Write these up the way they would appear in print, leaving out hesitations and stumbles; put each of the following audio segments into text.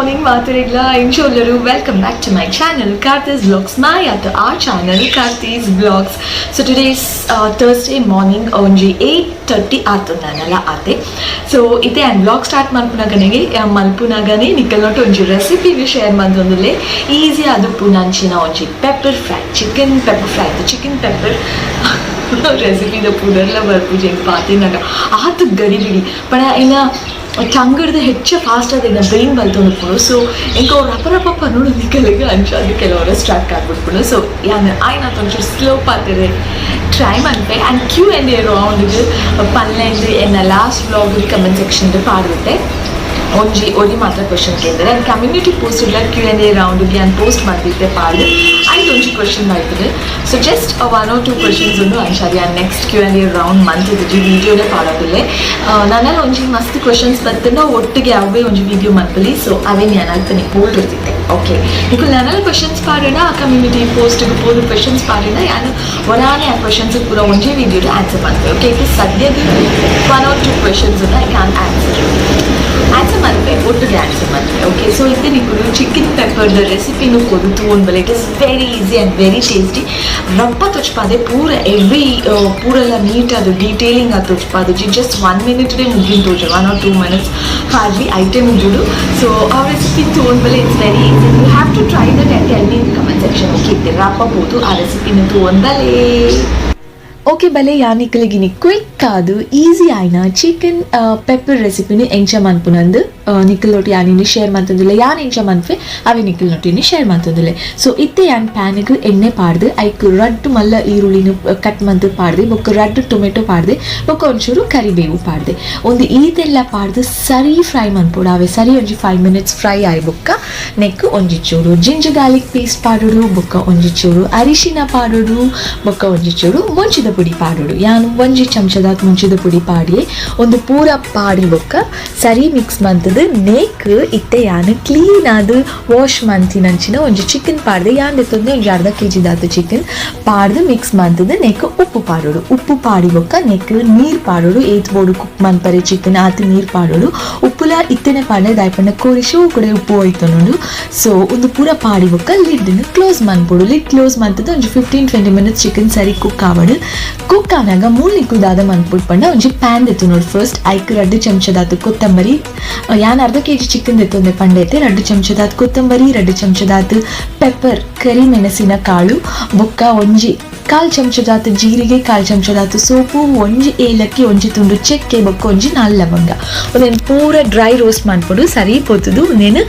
Morning ಮಾತರಿಗ್ಲ ಇಂಚೋಲ್ಲರು. Welcome back to my channel, Karthi's Vlogs, my ಅಥವಾ our channel, Karthi's Vlogs. So today's Thursday morning, ಒಂಜಿ 8:30 ಆತು ನಾನೆಲ್ಲ ಆತೆ. ಸೊ ಇತ್ತೆ ಆ್ಯಂಡ್ ವ್ಲಾಗ್ ಸ್ಟಾರ್ಟ್ ಮಲ್ಪುನಗನೆಗೆ ಮಲ್ಪುನಗನೆ ನಿಕಲ್ನೊಟ್ಟು ಒಂಜಿ ರೆಸಿಪಿನ ಶೇರ್ ಮಂತೊಂದುಲ್ಲೆ. ಈಸಿ ಅದು ಪುನಂಚಿನ ಒಂಜಿ pepper fry, chicken pepper fry. Chicken pepper ರೆಸಿಪಿದ ಪುದರ್ಲ ಬರ್ಪುಜಿ ಪಾತಿನಾಗ, ಆತು ಗಡಿಬಿಡಿ ಪಣ ಇನ್ನ ಟಂಗಡ್ದು ಹೆಚ್ಚು ಫಾಸ್ಟ್ ಆದ ಇನ್ನ ಬ್ರೈನ್ ಬಲ್ತೊಂದು. ಸೊ ಎಂಕ ಅವ್ರು ರಪ ರಪ ಪನ್ನೋಡು ನಿಕಲಿಗೆ ಅಂಚಾದ ಕೆಲವರ ಸ್ಟ್ರಕ್ ಆಗ್ಬಿಟ್ಬಿಡು. ಸೊ ಯಾನ್ ಆಯ್ನ ಒಂಚೂರು ಸ್ಲೋ ಪಾತಿರೆ ಟ್ರೈ ಮನ್ಪೆ. ಆ್ಯಂಡ್ ಕ್ಯೂ ಆ್ಯಂಡ್ ಎ ರೌಂಡ್ಗೆ ಪನ್ಲೆಂದು ಎನ್ನ ಲಾಸ್ಟ್ ವ್ಲಾಗ್ ಕಮೆಂಟ್ ಸೆಕ್ಷನ್ ಪಾಡ್ದಿತ್ತೆ. ಒಂಜಿ ಒರಿ ಮಾತ್ರ ಕ್ವಶನ್ ಕೇಂದ್ರೆ. ಆ್ಯಂಡ್ ಕಮ್ಯುನಿಟಿ ಪೋಸ್ಟ್ ಇಲ್ಲ, ಕ್ಯೂ ಆ್ಯಂಡ್ ಎ ರೌಂಡ್ಗೆ ನಾನು ಪೋಸ್ಟ್ ಮಾಡ್ದಿತ್ತೆ ಪಾಡು ಐದು ಒಂಜಿ ಕ್ವಶನ್ ಆಯ್ತದೆ. So just one or two questions ಉಂಡು. ಅಂಚಾದ next Q and A round ಮಂತಿದ್ದು ವೀಡಿಯೋನೇ ಪಾಡೋದಿಲ್ಲ. ನನ್ನಲ್ಲಿ ಒಂಜಿ ಮಸ್ತ್ ಕ್ವಶನ್ಸ್ ಬರ್ತಂಡ ಒಟ್ಟಿಗೆ ಅವೇ ಒಂಜಿ ವೀಡಿಯೋ ಮನ್ಪಲಿ. ಸೊ ಅವೇ ನಾನು ಅಲ್ಪನೆ ಹೋಲ್ಡ್ ಇರ್ತಿದ್ದೆ. ಓಕೆ, ನಿಕುಲ್ ನನ್ನಲ್ಲಿ ಕ್ವಶನ್ಸ್ ಪಾಡೋಣ, ಆ ಕಮ್ಯುನಿಟಿ ಪೋಸ್ಟ್ಗೆ ಪೋದು ಕ್ವಶನ್ಸ್ ಪಾಡೋಣ. ಯಾನು ಒರಾನೆ ಆ ಕ್ವಶನ್ಸ್ ಪೂರ ಒಂಜೇ ವೀಡಿಯೋಡ್ ಆನ್ಸರ್ ಮಾಡ್ತೇವೆ. ಓಕೆ, ಇದು ಸದ್ಯದ one R two questions I can answer answer ಮನ್ಪೆ, ಒಟ್ಟಿಗೆ ಆನ್ಸರ್ ಮನ್ಪೆ. ಓಕೆ, ಸೊ ಇತ್ತೆ ನಿಕುಲು ಚಿಕನ್ ಪೆಪ್ಪರ್ದ ರೆಸಿಪಿನೂ ಕೊದು ಬಲೆ. It is very easy and very tasty. ರಪ್ಪ ತೊಚ್ಪಾದೆ ಪೂರ ಎವ್ರಿ ಪೂರೆಲ್ಲ ನೀಟ್ ಅದು ಡೀಟೇಲಿಂಗ್ ಅದು ತೊಚ್ಪಾದು. ಜಸ್ಟ್ ಒನ್ ಮಿನಿಟ್ಡೇ ಮುಗಿನ ತೋಜು, 1 or 2 minutes hardly ಐಟೇ ಮುಗಿದು. ಸೊ ಆ ರೆಸಿಪಿ ತೊಗೊಂಡ್ಮೇಲೆ it's very easy. You have to try that and tell me in comment section, okay? ರಪ್ಪ ಬೋದು ಆ ರೆಸಿಪಿನ ತೊಗೊಂಡ್ಬಲೆ. ಓಕೆ ಬಲೆ, ಯಾನಿಕಲಿಗಿನಿ ಕ್ವಿಕ್ ಆದು ಈಸಿ ಆಯ್ನ ಚಿಕನ್ ಪೆಪ್ಪರ್ ರೆಸಿಪಿನ ಎಂಚ ಮನ್ಪುನಂದು ನಿಕ್ಕಲ್ ನೊಟ್ಟಿ ಯಾನಿನಿ ಶೇರ್ ಮಂತೊಂದುಲ್ಲೆ. ಯಾನ್ ಎಂಚ ಮನ್ಪೆ ಅವೆ ನಿಕ್ಕಲ್ ನೊಟ್ಟಿನಿ ಶೇರ್ ಮಂತೊಂದುಲ್ಲೆ. ಸೊ ಇತ್ತೆ ಯಾನ್ ಪ್ಯಾನಿಗೆ ಎಣ್ಣೆ ಪಾಡ್ದು ಐಕ್ ರಡ್ಡು ಮಲ್ಲ ಈರುಳ್ಳಿನ ಕಟ್ ಮಂತ್ ಪಾಡ್ದೆ, ಬೊಕ್ಕ ರಡ್ಡು ಟೊಮೆಟೊ ಪಾಡ್ದೆ, ಬೊಕ್ಕ ಒಂಚೂರು ಕರಿಬೇವು ಪಾಡ್ದೆ. ಒಂದು ಈತೆಲ್ಲ ಪಾಡ್ದು ಸರಿ ಫ್ರೈ ಮನ್ಪೊಡು. ಅವೆ ಸರಿ ಒಂಜಿ 5 ಮಿನಿಟ್ಸ್ ಫ್ರೈ ಆಯ್ ಬೊಕ್ಕ ನೆಕ್ ಒಂಜಿ ಚೂರು ಜಿಂಜರ್ ಗಾರ್ಲಿಕ್ ಪೇಸ್ಟ್ ಪಾಡೋಡು, ಬೊಕ್ಕ ಒಂಜಿ ಚೂರು ಅರಿಶಿನ ಪಾಡೋಡು, ಬೊಕ್ಕ ಒಂಜಿ ಚೂರು ಮುಂಚಿದ ಪುಡಿ ಪಾಡೋಡು. ಯಾನು ಒಂಜಿ ಚಮಚದಾತ್ ಮುಂಚಿದ ಪುಡಿ ಪಾಡಿ ಒಂದು ಪೂರ ಪಾಡಿ ಬೊಕ್ಕ ಸರಿ ಮಿಕ್ಸ್ ಮಂತದು ನೇಕ್ ಇತ್ತೆ ಯಾನು ಕ್ಲೀನ್ ಆದ್ ವಾಶ್ ಮಂತಿನಂಚಿನ ಒಂಜಿ ಚಿಕನ್ ಪಾಡ್ದೆ. ಯಾನ್ ದೆತ್ತೊಂದೆ ಒಂಜಿ ಅರ್ಧ ಕೆಜಿ ದಾತು ಚಿಕನ್ ಪಾಡ್ದು ಮಿಕ್ಸ್ ಮಂತದು ನೆಕ್ ಉಪ್ಪು ಪಾಡೋಡು. ಉಪ್ಪು ಪಾಡಿ ಬೊಕ್ಕ ನೆಕ್ ನೀರ್ ಪಾಡೋಡು. ಏತ್ ಬೋಡು ಕುಕ್ ಮನ್ಪರೆ ಚಿಕನ್ ಆತ್ ನೀರ್ ಪಾಡೋಡು. ಉಪ್ಪುಲ ಇತ್ತೆನೆ ಪಾಡ್ಲೆ, ದಾಯ್ಪಂಡ ಕೋರಿ ಶೋ ಕೂಡ ಉಪ್ಪು ಹೋಯ್ತು. ಸೊ ಒಂದು ಪೂರ ಪಾಡಿ ಬೊಕ್ಕ ಲಿಡ್ ಕ್ಲೋಸ್ ಮನ್ಪೊಡು. ಲಿಡ್ ಕ್ಲೋಸ್ ಮಂತದ್ದು ಒಂಜಿ 15-20 ಮಿನಿಟ್ಸ್ ಚಿಕನ್ ಸರಿ ಕುಕ್ ಆವಡು. ಕುಕ್ ಆನಾಗ ಮೂಲ್ ನಿಕ್ಕುದಾದ ಮನ್ಪುಡ್ ಪಂಡ ಒಂಜಿ ಪ್ಯಾನ್ ದೆತ್ತು ನೋಡು. ಫಸ್ಟ್ ಐಕ್ ರಡ್ಡು ಚಮಚದಾತು ಕೊತ್ತಂಬರಿ. ಯಾನ್ ಅರ್ಧ ಕೆಜಿ ಚಿಕನ್ ದೆತ್ತೊಂದೆ ಪಂಡೈತೆ. ರಡ್ಡು ಚಮಚದಾತ್ ಕೊತ್ತಂಬರಿ, ರಡ್ಡು ಚಮಚದಾತ್ ಪೆಪ್ಪರ್, ಕರಿ ಮೆಣಸಿನ ಕಾಳು, ಬೊಕ್ಕ ಒಂಜಿ ಕಾಲ್ ಚಮಚದಾತ್ ಜೀರಿಗೆ, ಕಾಲ್ ಚಮಚದಾತ್ ಸೋಪು, ಒಂಜಿ ಏಲಕ್ಕಿ, ಒಂಜಿ ತುಂಡು ಚಕ್ಕೆ, ಬೊಕ್ಕ ಒಂಜಿ ನಾಲ್ ಲವಂಗ. ಒಂದೇನು ಪೂರ ಡ್ರೈ ರೋಸ್ಟ್ ಮನ್ಪೊಡು. ಸರಿ ಪೊತ್ತುದು ಒಂದೇನು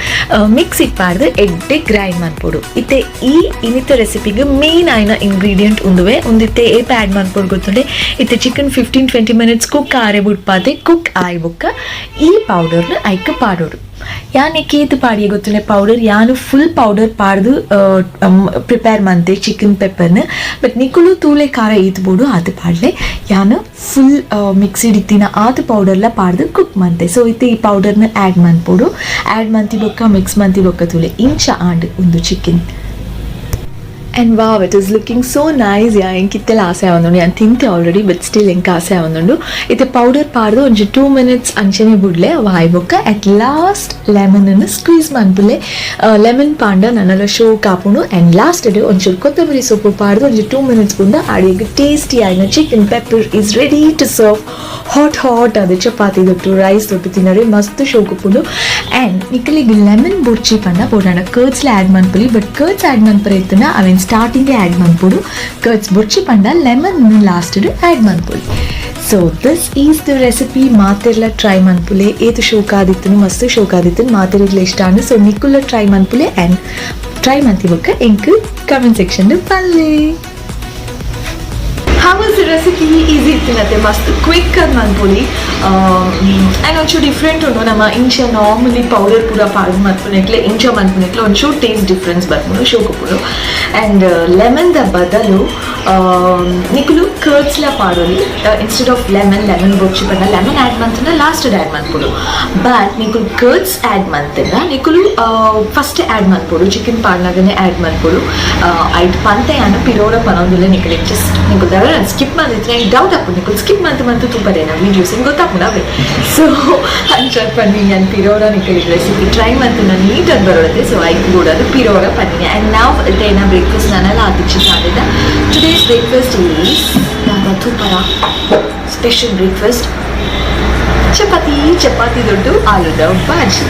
ಮಿಕ್ಸಿಗೆ ಪಾಡ್ದು ಎಡ್ಡೆ ಗ್ರೈಂಡ್ ಮನ್ಪೊಡು. ಇತ್ತೆ ಈ ಇನ್ನಿತ ರೆಸಿಪಿಗೆ ಮೇನ್ ಆಯ್ನ ಇಂಗ್ರೀಡಿಯೆಂಟ್ ಉಂದುವೆ. ಒಂದಿತ್ತೆ ಏಪ ಆ್ಯಡ್ ಮನ್ಪೊಡು ಗೊತ್ತುಂಡೆ? ಇತ್ತೆ ಚಿಕನ್ 15-20 ಮಿನಿಟ್ಸ್ ಕುಕ್ ಆರೆ ಬುಡ್ಪಾದೆ. ಕುಕ್ ಆಯ್ ಬೊಕ್ಕ ಈ ಪೌಡರ್ನ ಐಕ್ ಪಾಡೋಡು. ಯಾನ್ ಕೇತು ಪಾಡಿಯ ಗೊತ್ತುಂಡೆ ಪೌಡರ್? ಯಾನು ಫುಲ್ ಪೌಡರ್ ಪಾಡ್ದು ಪ್ರಿಪೇರ್ ಮಂತೆ ಚಿಕನ್ ಪೆಪ್ಪರ್ನ. ಬಟ್ ನಿಕುಲು ತೂಲೆ ಖಾರ ಈತ್ ಬೋಡು ಆತು ಪಾಡ್ಲೆ. ಯಾನು ಫುಲ್ ಮಿಕ್ಸಿ ಇತ್ತಿನ ಆತು ಪೌಡರ್ಲ ಪಾಡ್ದು ಕುಕ್ ಮಂತೆ. ಸೊ ಇತ್ತೆ ಈ ಪೌಡರ್ನ ಆ್ಯಡ್ ಮನ್ಪೊಡು. ಆ್ಯಡ್ ಮಂತಿ ಬೊಕ್ಕ ಮಿಕ್ಸ್ ಮಂತಿ ಬೊಕ್ಕ ತೂಲೆ ಇಂಚ ಆಂಡ್ ಒಂದು chicken. And wow, it is looking so nice. ಯಾ, ಎಂಕಿತ್ತೆಲ್ಲ ಆಸೆ ಆವೊಂದುಂಡು. ಯಾನ್ ತಿಂತೆ ಆಲ್ರೆಡಿ, ಬಟ್ ಸ್ಟಿಲ್ ಎಂಕ್ ಆಸೆ ಆವೊಂದುಂಡು. ಇತ್ತೆ ಪೌಡರ್ ಪಾಡ್ದು ಒಂಜಿ 2 ಮಿನಿಟ್ಸ್ ಅಂಚನೆ ಬುಡ್ಲೆ. ಅವು ಬೊಕ್ಕ ಅಟ್ ಲಾಸ್ಟ್ ಲೆಮನ್ ಅನ್ನು ಸ್ಕ್ವೀಸ್ ಮನ್ಪುಲೆ. ಲೆಮನ್ ಪಾಂಡ ನನಲ ಶೋ ಕಾಪುಂಡು. ಆ್ಯಂಡ್ ಲಾಸ್ಟ್ ಒಂಚೂರು ಕೊತ್ತಂಬರಿ ಸೊಪ್ಪು ಪಾಡ್ದು ಒಂಜಿ 2 ಮಿನಿಟ್ಸ್ ಬುಂಡ ಅಡಿಗೆ tasty ಆಯ್ನ chicken pepper is ready to serve. Hot hot ಅದು ಚಪಾತಿ ದೊಟ್ಟು, ರೈಸ್ ದೊಟ್ಟು ತಿನ್ನರೆ ಮಸ್ತ್ ಶೋಕುಪುಂಡು. ಆ್ಯಂಡ್ ನಿಕಲಿಗೆ ಲೆಮನ್ ಬುರ್ಚಿ ಪಂಡ ಬೋಡಾಣ ಕರ್ಡ್ಸ್ಲ ಆ್ಯಡ್ ಮನ್ಪುಲಿ. ಬಟ್ ಕರ್ಡ್ಸ್ ಆ್ಯಡ್ ಮನ್ಪರೆ ಇತ್ತುನ ಅವೆನ್ ಸ್ಟಾರ್ಟಿಂಗೇ ಆ್ಯಡ್ ಮನ್ಪೊಡು. ಕರ್ಡ್ಸ್ ಬುರ್ಚಿ ಪಂಡ ಲೆಮನ್ ಲಾಸ್ಟ್ ಆ್ಯಡ್ ಮನ್ಪುಲಿ. So this is the recipe. ಮಾತೆರ್ಲ try ಮನ್ಪುಲೆ. ಏತು ಶೋಕಾದಿತ್ತನು, ಮಸ್ತ್ ಶೋಕಾದಿತ್ತು, ಮಾತೆರ್ಲ ಇಷ್ಟ. ಸೊ ನಿಕ್ಕುಲ ಟ್ರೈ ಮನ್ಪುಲೆ. ಆ್ಯಂಡ್ ಟ್ರೈ ಮಂತಿ ಬೊಕ್ಕ ಎಂಕ್ ಕಮೆಂಟ್ ಸೆಕ್ಷನ್ ಪಲ್ಲೆ. How was the recipe? Easy ಇತ್ತಿನತೆ, ಮಸ್ತ್ ಕ್ವಿಕ್ ಆಗಿ ಮನ್ಪೊಲಿ. ಆ್ಯಂಡ್ ಒಂಚೂರು ಡಿಫ್ರೆಂಟ್ ಉಂಡು. ನಮ್ಮ ಇಂಚ ನಾರ್ಮಲಿ ಪೌಡರ್ ಪೂರ ಪಾಡ್ದು ಮನ್ಪುನೆಕ್ಲೆ ಇಂಚ ಮನ್ಪುನೆಕ್ಲೆ ಒಂಚೂರು ಟೇಸ್ಟ್ ಡಿಫ್ರೆನ್ಸ್ ಬರ್ಪುಂಡು, ಶೋಕುಪುಂಡು. ಆ್ಯಂಡ್ ಲೆಮನ್ the ಬದಲು ನಿಕುಲು ಕರ್ಡ್ಸ್ಲ ಪಾಡೊಲಿ instead of lemon. Lemon ಬೊಚ್ಚಿ ಪಂಡ ಲೆಮನ್ ಆ್ಯಡ್ ಮಂತುಂಡ ಲಾಸ್ಟ್ ಆ್ಯಡ್ ಮನ್ಪೊಡು. ಬಟ್ ನಿಕುಲು ಕರ್ಡ್ಸ್ ಆ್ಯಡ್ ಮಂತುಂಡ ನಿಕುಲು ಫಸ್ಟ್ ಆ್ಯಡ್ ಮನ್ಪೊಡು, ಚಿಕನ್ ಪಾಡ್ನಗನೆ ಆ್ಯಡ್ ಮನ್ಪೊಡು. ಐಟ್ ಪಂತೆ ಯಾನು ಪಿರೋಡ ಪನೊಂದುಲ್ಲ. ನಿಕುಲು ಜಸ್ಟ್ ನಿಕುಲು ದಾದ ಸ್ಕಿಪ್ ಮಂದಿತ್ತೆ ಡೌಟ್ ಆಪುಂಡು. ನಿಕುಲು ಸ್ಕಿಪ್ ಮಂತ್ ಮಂತ್ ತೂಪರೇನ ವೀಡಿಯೋಸ್ ಗೊತ್ತಾಪುಂಡು ಅವೇ. ಸೊ ಅಂಚ ಪನ್ನಿ ಯಾನ್ ಪಿರೋಡ ನಿಕುಲು ರೆಸಿಪಿ ಟ್ರೈ ಮಂತುಂಡ ನೀಟಾಗಿ ಬರೋಡತ್ತೆ. ಸೊ ಐಕ್ ಬೋಡಾದ್ ಪಿರೋಡ ಪನ್ನಿ. ಆ್ಯಂಡ್ ನಾವು ಇತ್ತೆ ಬ್ರೇಕ್ಫಾಸ್ಟ್ ನಾನೆಲ್ಲ ಆತಿಚ್ಚಿ ಕಾಂಡಿದ್ದ. Today's breakfast is ದಾದ ತೂಪರ ಸ್ಪೆಷಲ್ ಬ್ರೇಕ್ಫಾಸ್ಟ್? ಚಪಾತಿ. ಚಪಾತಿ ದೊಡ್ಡ ಆಲೂದ ಬಾಜಿ.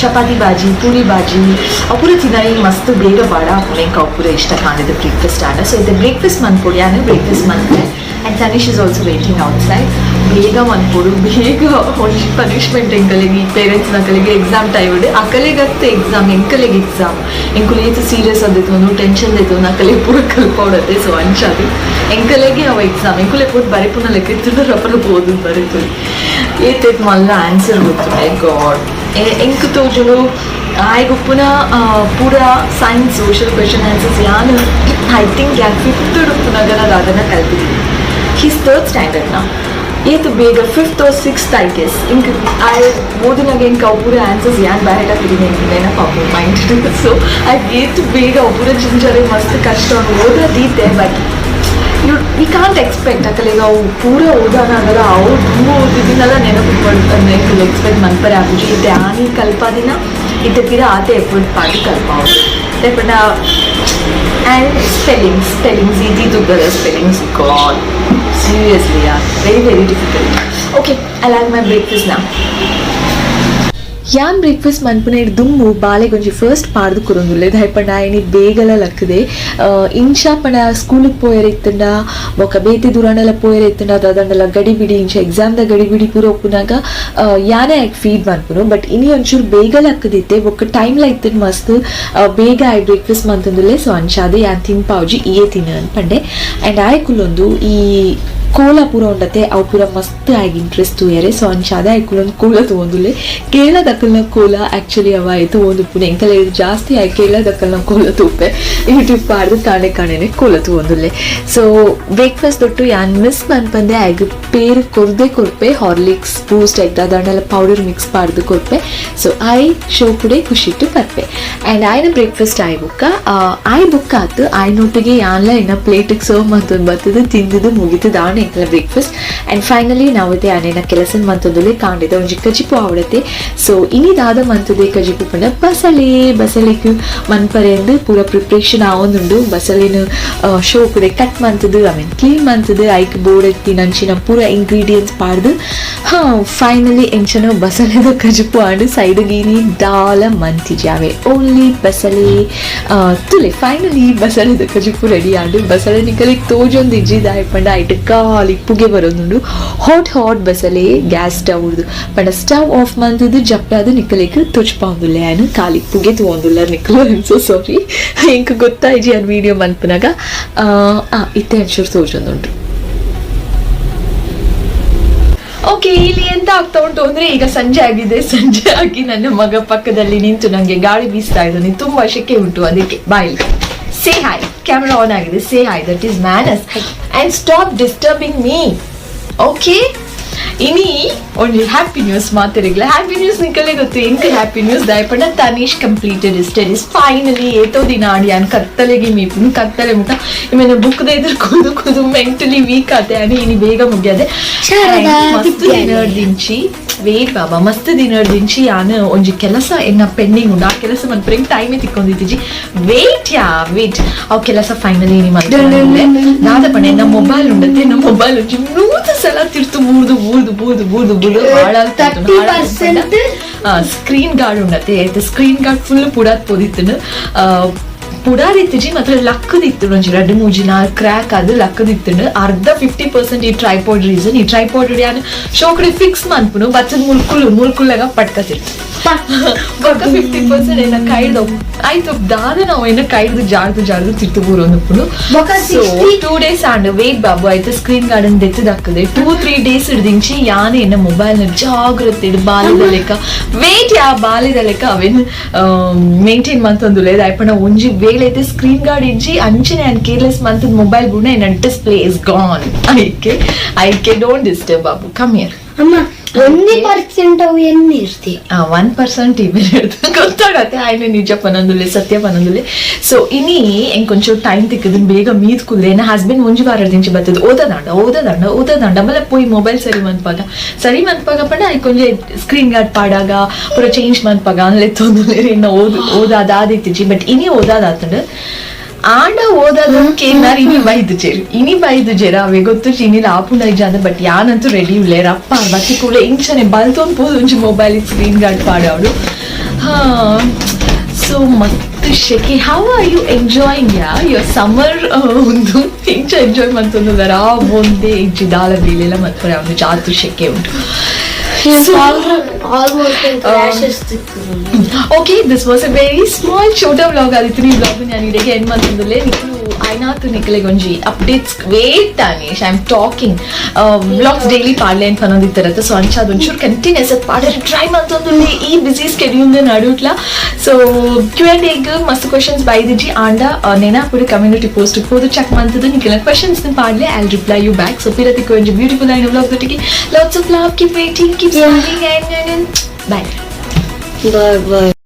ಚಪಾತಿ ಬಾಜಿ, ಪೂರಿ ಬಾಜಿ ಅವು ಪೂರ ತಿನ್ನರೆ ಮಸ್ತ್ ಬೇಗ ಬಾಡ ಆಪುಂಡು. ಅವು ಪೂರ ಇಷ್ಟ ಕಾಣಿದ ಬ್ರೇಕ್ಫಾಸ್ಟ್ ಆಂಡ. ಸೊ ಇದು ಬ್ರೇಕ್ಫಾಸ್ಟ್ ಮನ್ಪೊಡು, ಯಾನು ಬ್ರೇಕ್ಫಾಸ್ಟ್ ಮನ್ಪೆ. And Tanish is also waiting outside. ಬೇಗ ಮನ್ಪೊಡು, ಬೇಗ. ಒಂಜಿ ಪನಿಷ್ಮೆಂಟ್ ಎಂಕಲೆಗ್, ಈ ಪೇರೆಂಟ್ಸ್ ನಕಲಿಗೆ ಎಕ್ಸಾಮ್ ಟೈಮ್ ಅಕಲೆಗತ್ತೆ ಎಕ್ಸಾಮ್, ಎಂಕಲೆಗ್ ಎಕ್ಸಾಮ್. ಎಂಕುಲು ಏತ್ ಸೀರಿಯಸ್ ಆದಿತ್ತು, ಟೆನ್ಷನ್ ದೆತ್ತು ಅಕಲೆಗ್ ಪೂರ ಕಲ್ಪೌಡತ್ತೆ. ಸೊ ಅಂಚಾದ್ ಎಂಕಲೆಗೆ ಅವ ಎಕ್ಸಾಮ್. ಎಂಕುಲೆ ಪೂರ ಬರೆಪುನ ಲೆಕ್ಕ ಇತ್ತುಂಡ ರಪರ ಓದು ಬರೆತು. ಏತ್ ಮಲ್ಲ ಆನ್ಸರ್ ಗೊತ್ತುಂಡೆ ಗಾಡ್. ಎಂಕ್ ತೋಜುಂಡು ಆಯ್ಗುಪ್ಪುನ ಪೂರ science, social question answers ಯಾನ್ I think ಯಾನ್ ಫಿಫ್ತ್ ಉಪ್ಪುನಗನ ದಾದನ ಕಲ್ತಿದ್ದೀನಿ. He's third standard ನಾ. ಏತು ಬೇಗ fifth R sixth I guess. ಇಂಕ್ I ಓದಿನಾಗ ಇಂಕ ಅವು ಪೂರ ಆನ್ಸರ್ಸ್ ಯಾನ್ ಬಾಯ್ ಹಾಕಿದ್ದೀನಿ, ಎಂಕ್ ನೆನಪಾಪು ಮೈಂಡ್. ಸೊ I ಏತು ಬೇಗ ಅವು ಪೂರ ಜಿಂಜರೆ ಮಸ್ತ್ ಕಷ್ಟ ಓದೋದೀತೆ. But you we can't expect ಅಕಲೆಗ್ ಅವು ಪೂರ ಓದಾನಾಗಲ್ಲ. ಅವು ತುಂಬ ಓದಿದ್ದೀನಲ್ಲ ನೆನಪು ಎಕ್ಸ್ಪೆಕ್ಟ್ ಮನ್ಪರೆ ಆಪುಜಿ. ಇತ್ತೆ ಆನಿ ಕಲ್ಪಾದಿನ ಇತ್ತೆ ಪಿರ ಆತೆ ಎಫರ್ಟ್ ಪಾಡಿ ಕಲ್ಪಾವು ಪಂಡ. And spellings, spellings ಇದ್ದಿದ್ದು spellings, god, seriously yeah, very very difficult. Okay, I have my breakfast now. ಯಾನ್ ಬ್ರೇಕ್ಫಾಸ್ಟ್ ಮನ್ಪುನ ದುಮ್ಮು ಬಾಲೆಗೊಂಜಿ ಫಸ್ಟ್ ಪಾಡ್ದು ಕೊರೊಂದುಲ್ಲೆ. ದಾಯೆ ಆಯ್ನಿ ಬೇಗಲ ಲಕ್ಕದೆ. ಇಂಚ ಪಂಡ ಸ್ಕೂಲಿಗೆ ಪೋಯರೆ ಇತ್ತಂಡ, ಬೊಕ ಬೇತೆ ದೂರಾಂಡಲ ಪೋಯರೆ ಇತ್ತಂಡ, ದಾದಂಡಲ ಗಡಿ ಬಿಡಿ ಇಂಚ ಎಕ್ಸಾಮ್ ದ ಗಡಿ ಬಿಡಿ ಪೂರ ಉಪ್ಪುನಾಗ ಯಾನೇ ಆಯ್ಕ್ ಫೀಡ್ ಮನ್ಪುನು. ಬಟ್ ಇನಿ ಒಂಚೂರು ಬೇಗ ಲಕ್ಕದಿತ್ತೆ, ಬೊಕ್ಕ ಟೈಮ್ ಲ ಇತ್ತಂಡ್ ಮಸ್ತ್ ಬೇಗ ಆಯ್ ಬ್ರೇಕ್ಫಾಸ್ಟ್ ಮಂತೊಂದುಲ್ಲೆ. ಸೊ ಅಂಚಾದ್ ಯಾನ್ ತಿನ್ಪಾವುಜಿ, ಇಯೇ ತಿನ್ನು ಅನ್ಪಂಡೆ. ಆ್ಯಂಡ್ ಆಯ್ ಕುಲ್ಲೊಂದು ಈ ಕೋಲ ಪೂರ ಉಂಡತೆ, ಅವು ಪೂರ ಮಸ್ತ್ ಆಗಿ ಇಂಟ್ರೆಸ್ಟ್ ತೂಯರೆ. ಸೊ ಅಂಚಾದ ಆಯ್ಕುಲೊಂದು ಕೋಲ ತೂವೊಂದುಲ್ಲೆ. ಕೇರಳದಕ್ಕಲ್ನ ಕೋಲ ಆಕ್ಚುಲಿ ಅವ ಆಯ್ತು ತೂವೊಂದುಪ್ಪುನೆ. ಎಂಕಲೆ ಜಾಸ್ತಿ ಆಯ್ ಕೇರಳದಕ್ಕಲ್ನ ಕೋಲ ತೂಪೆ. ಯೂಟ್ಯೂಬ್ ಪಾಡ್ದು ಕಾಣೆ ಕಾಣೆನೆ ಕೋಲ ತೂವೊಂದುಲ್ಲೆ. ಸೊ ಬ್ರೇಕ್ಫಾಸ್ಟ್ ದೊಟ್ಟು ಯಾನ್ ಮಿಸ್ ಮನ್ಪಂದೆ ಆಯ್ಗ್ ಪೇರು ಕೊರ್ದೆ ಕೊರ್ಪೆ. ಹಾರ್ಲಿಕ್ಸ್, ಬೂಸ್ಟ್ ಐತ ದಾಂಡಲ ಪೌಡರ್ ಮಿಕ್ಸ್ ಪಾಡ್ದು ಕೊರ್ಪೆ. ಸೊ I ಶೋಕುಡೆ ಖುಷಿಟ್ಟು ಪರ್ಪೆ. ಆ್ಯಂಡ್ ಆಯ್ನ ಬ್ರೇಕ್ಫಾಸ್ಟ್ ಆಯ್ ಬುಕ್ಕ ಆಯ್ ಬುಕ್ಕ ಆತು. ಆಯ್ನೊಟ್ಟಿಗೆ ಯಾನ್ಲ ಇನ್ನ ಪ್ಲೇಟಿಗೆ ಸರ್ವ್ ಮಂತೊಂದು ಬರ್ತದೆ. ತಿಂದಿದ್ದು ಮುಗಿತು ದಾಣ ಎಂಕಲ breakfast. And finally ನಾವು ಆನೇನ ಕೆಲಸ ಮಂತೊಂದುಲೆ. ಕಾಂಡಿದ ಒಂಜಿ ಕಜಿಪು ಆವಡತೆ. ಸೊ ಇನಿ ದಾದ ಮಂತದೆ ಕಜಿಪು ಪಂಡ ಬಸಳೆ. ಬಸಳೆಗ್ ಮನ್ಪರೆಂದು ಪೂರ ಪ್ರಿಪ್ರೇಷನ್ ಆವೊಂದುಂಡು. ಬಸಳೆನು ಶೋಕುಡೆ ಕಟ್ ಮಂತದು, I mean clean ಮಂತದು, ಐಕ್ ಬೋಡೆತ್ತಿ ನಂಚಿನ ಪೂರ ಇಂಗ್ರೀಡಿಯೆಂಟ್ಸ್ ಪಾಡ್ದು, ಹಾ, ಫೈನಲಿ ಎಂಚನೋ ಬಸಳೆದ ಕಜಿಪು ಆಂಡ್. ಸೈಡ್ ಗೀನಿ ದಾಲ ಮಂತಿಜಿ ಅವೆ, ಓನ್ಲಿ ಬಸಳೆ ತುಲೆ. ಫೈನಲಿ ಬಸಳೆದ ಕಜಿಪು ರೆಡಿ ಆಂಡ್. ಬಸಳೆ ನಿಕಲಿಗೆ ತೋಜೊಂದು ಇಜ್ಜಿ, ದಾಯೆ ಪಂಡ ಐಟ್ ಖಾಲಿ ಪುಗೆ ಬರೋದುಂಡು. ಹಾಟ್ ಹಾಟ್ ಬಸಳೆ ಗ್ಯಾಸ್ ಸ್ಟವ್ ಪಂಡ ಸ್ಟವ್ ಆಫ್ ಮಂತದು ಜಪ್ಪಾದ ನಿಕಲಿಗೆ ತೊಚ್ಪಾವುದಿಲ್ಲ. ಯಾನು ಖಾಲಿ ಪುಗೆ ತೂವೊಂದುಲ್ಲ ನಿಕಲು. I am so sorry, ಎಂಕ್ ಗೊತ್ತಾಯ್ಜಿ ಅನ್ ವೀಡಿಯೋ ಮನ್ಪುನಾಗ. ಇತ್ತೆ ಒಂಚೂರು ತೋಜೊಂದುಂಟು. ಓಕೆ, ಇಲ್ಲಿ ಎಂತ ಆಗ್ತಾ ಉಂಟು ಅಂದ್ರೆ ಈಗ ಸಂಜೆ ಆಗಿದೆ. ಸಂಜೆ ಆಗಿ ನನ್ನ ಮಗ ಪಕ್ಕದಲ್ಲಿ ನಿಂತು ನಂಗೆ ಗಾಳಿ ಬೀಸ್ತಾ ಇದ್ದಾನೆ. ತುಂಬಾ ಶೆಕೆ ಉಂಟು, ಅದಕ್ಕೆ. Bye, say hi. Camera on ಆಗಿದೆ, say hi. That is manners and stop disturbing me, okay? ಇನಿ ಒಂಜಿ ಹ್ಯಾಪಿ ನ್ಯೂಸ್ ಮಾತೆರೆಗ್ಲ. ಹ್ಯಾಪಿ ನ್ಯೂಸ್ ನಿಕಲೆ ಗೊತ್ತು, ಎಂಕ್ ಹ್ಯಾಪಿ ನ್ಯೂಸ್ ದಾಯಪಂಡ ತನೀಶ್ completed studies finally. ಏತೋ ದಿನ ಆಡಿ ಯಾನ್ ಕತ್ತಲೆಗೆ ಮೀಪುನು ಕತ್ತಲೆ ಮುಟ ಇಮೇನೆ ಬುಕ್ ಎದುರು ಕುದು ಕುದು ಮೆಂಟಲಿ ವೀಕ್ ಆತೆ అని ಇನಿ ಬೇಗ ಮುಗಿಯದೆ. ಶಾರದಾ ಮಸ್ತ್ ವಿದ್ಯಾಲಯ. ದಿನರ್ದಿಂಚಿ, ವೇಟ್ ಬಾಬಾ, ಮಸ್ತ್ ದಿನರ್ದಿಂಚಿ ಯಾನ್ ಒಂಜಿ ಕೆಲಸ ಎನ್ನ ಪೆಂಡಿಂಗ್ ಉಂಡು. ಆ ಕೆಲಸ ಮನ್ಪುರೆಂಗ್ ಟೈಮೇ ತಿಕ್ಕೊಂದಿತ್ತಿಜಿ. ವೇಟ್ ಯಾ, ವೇಟ್. ಅವ್ ಕೆಲಸ ಫೈನಲಿ ಇನಿ ಮಲ್ಪೆ. ದಾದ ಪಂಡ ಎನ್ನ ಮೊಬೈಲ್ ಉಂಡತೆ, ಎನ್ನ ಮೊಬೈಲ್ ಒಂಜಿ 100 ಸಲ ತಿರ್ತು ಬೂರ್ದು ಬೂರ್ದು ಬೂರ್ದು ಬೂರ್ದು ಬೂರ್ದು ಹಾಳಾಗ್ತಾ. 30%. ಸ್ಕ್ರೀನ್ ಗಾರ್ಡ್ ಉಂಡತೆ, screen guard full ಪುಡಾತ್ ಪೋದಿತ್ತುಂಡು. ಪುಡಾದಿತ್ತಿಜಿ ಮಾತ್ರ ಲಕ್ಕದಿತ್ತು. ಒಂಜಿ ರಡ್ಡು ಮೂಜಿ ನಾಲ್ಕು ಕ್ರ್ಯಾಕ್ ಅದು ಲಕ್ಕದಿತ್ತುಂಡು ಅರ್ಧ 50%. ಈ ಟ್ರೈಪಾಡ್ ರೀಸನ್. ಈ ಟ್ರೈಪಾಡ್ ಯಾನ್ ಶೋಕಡೆ ಫಿಕ್ಸ್ ಮನ್ಪುನು ಬಚ್ಚದ ಮುಲ್ಕುಲು ಮುಲ್ಕುಲ್ಲಾಗ ಪಟ್ಕತಿರ್ತು. ಬೊಕ್ಕ 50% ಏನ ಕೈಡ್ದು ಆಯ್ತು. ದಾದ ನಾವು ಏನ ಕೈಡ್ದು ಜಾರ್ದು ಜಾರ್ದು ತಿರ್ತು ಬೂರೊಂದುಪ್ಪುನು. ಬೊಕ so 60 2 days and wait Babu, ಆಯ್ತು, ಸ್ಕ್ರೀನ್ ಗಾರ್ಡ್ ದೆತ್ತದಾಕದೆ. 2-3 ಡೇಸ್ ಹಿಡ್ದಿಂಚಿ ಯಾನೆ ಎನ್ನ ಮೊಬೈಲ್ ನ ಜಾಗ್ರತೆ ಇಡು ಬಾಲ್ಯದ ಲೆಕ್ಕ, ವೇಟ್ ಯಾ, ಬಾಲ್ಯದ ಲೆಕ್ಕ ಅವೇನು ಮೇಂಟೈನ್ ಮಂತೊಂದುಲ್ಲೆ. ದಾಯಪಂಡ ಒಂಜಿ ವೇಳೆ ಬೇಳೆ ಸ್ಕ್ರೀನ್ ಗಾರ್ಡ್ ಇಜ್ಜಿ. ಅಂಚನೆ ಯಾನ್ ಕೇರ್ಲೆಸ್ ಮಂತ್ ಮೊಬೈಲ್ ಬುಡ ಎನ್ನ display is gone. ಐಕೆ ಐಕೆ don't disturb Babu, come here. ಅಮ್ಮ, 1% ಅವು ಎಣ್ಣೆ ಇರ್ತಿ. 1% ಇವೆ ಗೊತ್ತಾಗತ್ತೆ. ಆಯ್ನ ನಿಜ ಪನೊಂದುಲ್ಲೆ, ಸತ್ಯ ಪನೊಂದುಲ್ಲೆ. ಸೊ ಇನಿ ಎಂಕೊಂಚೂರು ಟೈಮ್ ತಿಕ್ಕದನ್ ಬೇಗ ಮೀದ್ ಕುಲ್ಲೆ. ಎನ್ನ ಹಸ್ಬೆಂಡ್ ಒಂಜಿ ವಾರದಿಂಚಿ ಬತ್ತದ, ಓದದಾಂಡ, ಓದದಾಂಡ, ಓದದಾಂಡ. ಆಮೇಲೆ ಪೋಯಿ ಮೊಬೈಲ್ ಸರಿ ಮನ್ಪಾಗ, ಸರಿ ಮನ್ಪಾಗ ಪಂಡ ಐಕೊಂಜಿ ಸ್ಕ್ರೀನ್ ಗಾರ್ಡ್ ಪಾಡಾಗ ಪೂರ ಚೇಂಜ್ ಮನ್ಪಾಗ ಅನ್ಲೆತ್ತೊಂದುಲ್ಲೆ. ಇನ್ನ ಓದ್ ಓದಾದ ಆದಿತ್ತಿಜಿ, ಬಟ್ ಇನಿ ಓದಾದಾತಂಡು. ಆಂಡ ಓದಾದ ಕೇನಾರ್ ಇನಿ ಬೈದು ಜೇರು, ಇನಿ ಬೈದು ಜೇರ. ಅವೇ ಗೊತ್ತು ಇನಿಲ ಆಪುಂಡ ಇಜ್ಜ ಅಂದ್. ಬಟ್ ಯಾನಂತೂ ರೆಡಿ ಉಲ್ಲೇರ್. ಅಪ್ಪ ಬತ್ತಿ ಕೂಡಲೇ ಇಂಚನೆ ಬಲ್ತೊಂದು ಪೋದು ಒಂಜಿ ಮೊಬೈಲ್ ಸ್ಕ್ರೀನ್ ಗಾರ್ಡ್ ಪಾಡಾವಡು. ಹಾ, ಸೊ ಮಸ್ತ್ ಶೆಕೆ. How are you enjoying, yeah, your summer? ಒಂದು ಇಂಚ ಎಂಜಾಯ್ ಮಂತೊಂದುಲ್ಲಾರ? ಒಂದೇ ಇಜ್ಜಿ ದಾಲ ಬೀಲೆಲ್ಲ ಮಲ್ಪರೆ ಒಂದು ಜಾತು ಶೆಕೆ ಉಂಟು. Almost crashes. Okay, this was a very small Chota vlog ಆದಿತ್ತು. ಈ ವ್ಲಾಗ್ ನಾನು ಇಡೆಗೆ ಎಂಡ್ ಮಂತಂದುಲ್ಲೆ. ನಿಕ್ಲು ಆಯ್ನಾತು ನಿಕ್ಲೆಗ್ ಒಂಜಿ updates. Wait Tanish, I am talking. Vlogs daily ಪಾಡ್ಲೆ ಅಂತ ಪನೊಂದಿತ್ತಿರತ್ತೆ. ಸೊ ಅಂಚ ಅದೊಂಚೂರು ಕಂಟಿನ್ಯೂಸ್ ಅದು ಪಾಡರೆ ಟ್ರೈ ಮಂತೊಂದುಲ್ಲೆ ಈ ಬ್ಯುಸಿ ಸ್ಕೆಡ್ಯೂಲ್ ನಡುಟ್ಲ. ಸೊ ಕ್ಯೂ ಅಂಡ್ ಎಗ್ ಮಸ್ತ್ ಕ್ವಶನ್ಸ್ ಬೈದಿಜಿ. ಆಂಡ ನೆನಪುಡು ಕಮ್ಯುನಿಟಿ ಪೋಸ್ಟ್ ಪೋದು ಚೆಕ್ ಮಂತದ್ದು ನಿಕ್ಲೆನ ಕ್ವಶನ್ಸ್ ಪಾಡ್ಲೆ. I reply you back. So ಪಿರತಿಕ್ ಒಂಜಿ ಬ್ಯೂಟಿಫುಲ್ ಆಯ್ನ ವ್ಲಾಗ್ ದೊಟ್ಟಿಗೆ. Lots of love, keep waiting, keep smiling and bye. Bye bye.